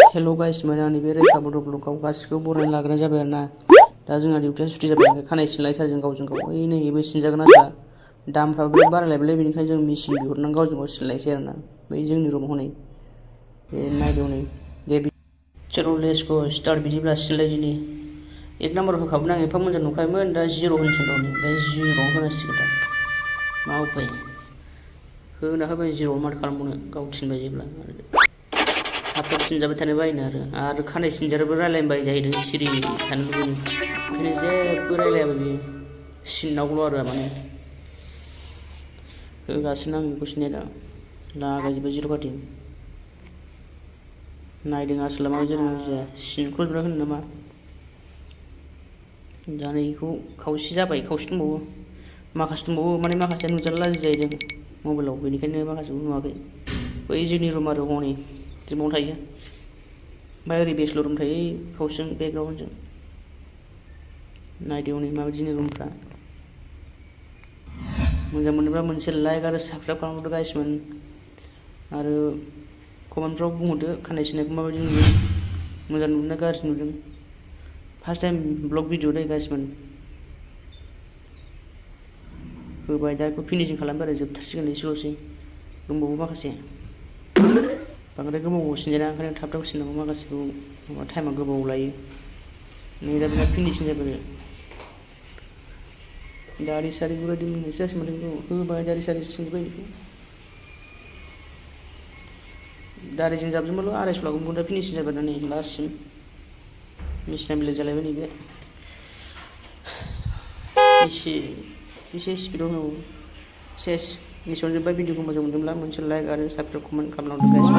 हेल' guys माने आंनि बे रैखा बर' ब्लगाव गासिखौबो बरायना लाग्रोनाय जाबाय आरो ना। दा जोंहा डिउटिया सुथि जाबाय ओंखाय खानाय सिनलायथारजों गावजों गाव ओइ नै बेबो सिनजागोन आरो दामफ्राबो बिराद बारायलायबायलै बेनिखायनो जों मेचिन बिहरनानै गावजों गाव सिनलायसै आरो ना बै जोंनि रुमाव हनै बे नायदो हनै दे चलो लेट्स गो स्टार्ट बिदिब्ला सिनलायदिनि एक नाम्बार होखाबोन आं एफा मोजां नुखायोमोन दा जिर' होनोसै दं दा जिर'आव होनांसिगोन दा मा उफाय होना होबाय जिर'आव माथो खालामबावनो गाव थिनबाय जेब्ला थाब थाब सिनजाबाय थानो बायोनो आरो खानाय सिनजायाबो रायलायबाय जाहैदों सिरि थानो लुबैदों ओंखायनो जेबो रायलायाबो बियो सिननांगौल' आरो माने होगासिनो आं बेखौ सिननाय दा लागायजोब्बाय जिर' खाथिं नायदों आसोला माबायदि जादों जाया सिनख्ल'जोबना होनो नामा जानायखौ खावसे जाबाय खावसे दंबावो माखासे दंबावो माने माखासेया नुजानो लाजि जाहैदों मबाइलाव बेनिखायनो माखासेखौ नुवाखै बै जोंनि रुम आरो हनै रुमाव थायो ओमफ्राय ओरै बेचलर रुम थायो खावसेजों बेकग्राउन्डजों नायदो हनै माबायदि जोंनि रुमफ्रा मोजां मोनोब्ला मोनसे लाइक आरो साबस्क्राइब खालामहरदो गाइसमोन आरो कमेन्टफ्राव बुंहरदो खानाय सिननायखौ माबायदि नुदों मोजां नुदोंना गाज्रि नुदों फार्स्ट टाइम ब्लग भिडिअ दै गाइसमोन होबाय दा बेखौ फिनिशिं खालामबाय आरो जोबथारसिगोन एसेल'सै दंबावो माखासे बांद्राय गोबाव सिनजाया ओंखायनो थाब थाब सिननांगौ माखासेखौ माबा टाइमा गोबाव लायो नै दा बिराद फिनिशिं जाबाय दारि सारि बेबायदि मोननोसो जासिगोन बेखौ होबाय दारि सारि सिनजोब्बाय बेखौ दारिजों जाबजोंबाल' 250 लागौमोन दा फिनिशिं जाबाय दा नै लास्टसिम मेचिना बेलेग जालायबाय नैबे एसे स्पिडाव होनांगौ सेस एसेयावनो जोब्बाय भिडिअखौ मोजां मोनदोंब्ला मोनसे लाइक आरो साबस्क्राइब कमेन्ट खालामलांदो गाइस